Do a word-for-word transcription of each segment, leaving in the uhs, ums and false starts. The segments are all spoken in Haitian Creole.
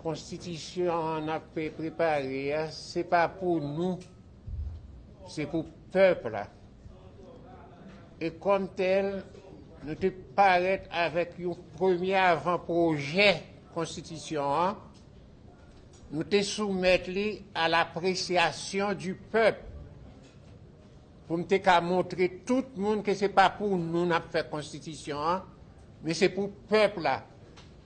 Konstitisyon an n ap prepare a, se pa pou nou, se pou pèp la. E kòm tèl, nou te parèt avèk yon premye avan pwojè konstitisyon an, nou te soumèt li à l'appréciation du peuple. Pou m te ka montre tout moun ke se pa pou nou n ap fè konstitisyon an, men se pou pèp la.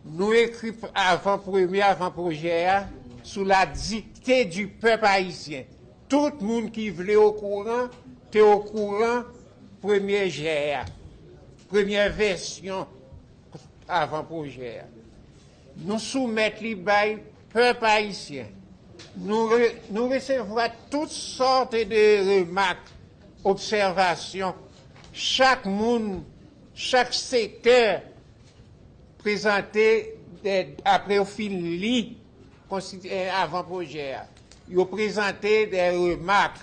Nou ekri avan premye avan pwojè a sous la dictée du peuple haïtien. Tout moun ki vle okouran te okouran premye jè a, premye vèsyon avan pwojè a. Nou soumèt li bay pèp ayisyen. Nou, re, nou resevwa tout sòt de remak, obsèvasyon. Chak moun, chak sektè prezante, apre yo fin li avan pwojè a, yo prezante de remak,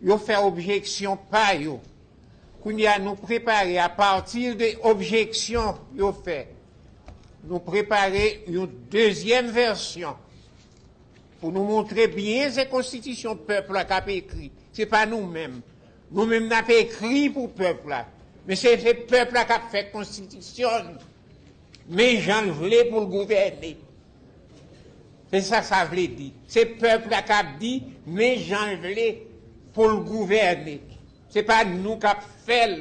yo fè objeksyon pa yo. Kounye a, nou prepare, apati de objeksyon yo fè, nou prepare yon dezyèm vèsyon pou nou montre byen se konstitisyon pèp la k ap ekri, se pa nou menm. Nou menm n ap ekri pou pèp la, men se, se pèp la k ap fè konstitisyon l, men jan l vle pou l gouvène. Se sa sa vle di. Se pèp la k ap di, men jan l vle pou l gouvène. Se pa nou k ap fè l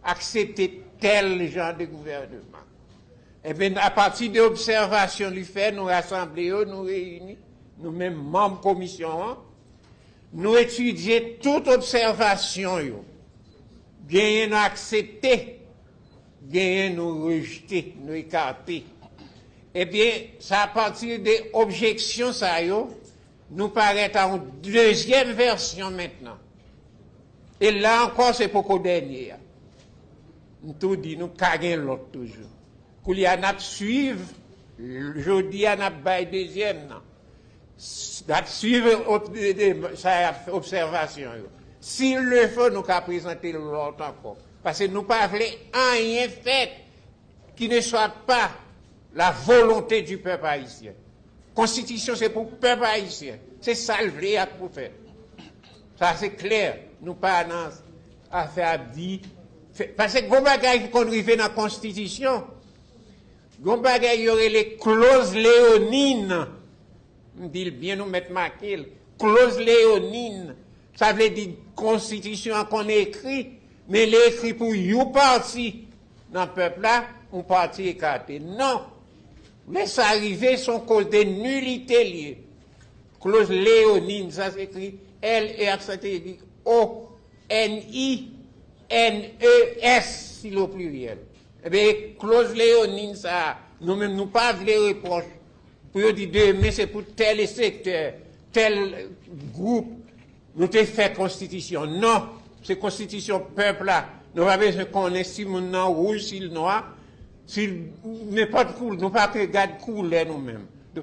aksepte tèl jan de gouvèneman. Ebyen, apati de obsèvasyon li fè, nou rasanble yo, nou reyini, nou menm manm komisyon an, nou etidye tout obsèvasyon yo. Genyen nou aksepte, genyen nou rejte, nou ekate. Ebyen, se apati de objeksyon sa yo, nou parèt a yon dezyèm vèsyon mentnan. E la ankò, se poko dènye a. M tou di, nou ka gen lòt toujou. Koulye a, n ap swiv, jodi a, n ap bay dezyèm nan. N ap swiv ob, de, de, sa y ap fè, obsèvasyon yo. Si l le fo, nou ka prezante lòt ankò. Paske nou pa vle anyen fèt qui ne soit pas la volonté du peuple haïtien. Konstitisyon se pou pèp ayisyen. Se sa l vle ak pou fè. Sa se klè. Nou pa nan afè ap di. Paske gon bagay ki konn rive nan konstitisyon. Gon bagay yo rele clause léonine. M di l byen, nou mèt make l. Clause léonine, sa vle di konstitisyon an konn ekri, men li ekri pou yon pati nan pèp la, yon pati ekate. Non. Lè sa rive, se yon koz de nilite l ye. Clause léonine, sa se ekri L E aksan aigu O N I N E S, si l o pliryèl. Ebyen, clause léonine sa a, nou menm nou pa vle repwòch pou yo di demen se pou tèl sektè, tèl gwoup, nou te fè konstitisyon. Non, se konstitisyon pèp la. Nou pa bezwen konnen si moun nan wouj, si l nwa, si l nenpòt koulè, nou pa te gad koulè nou menm.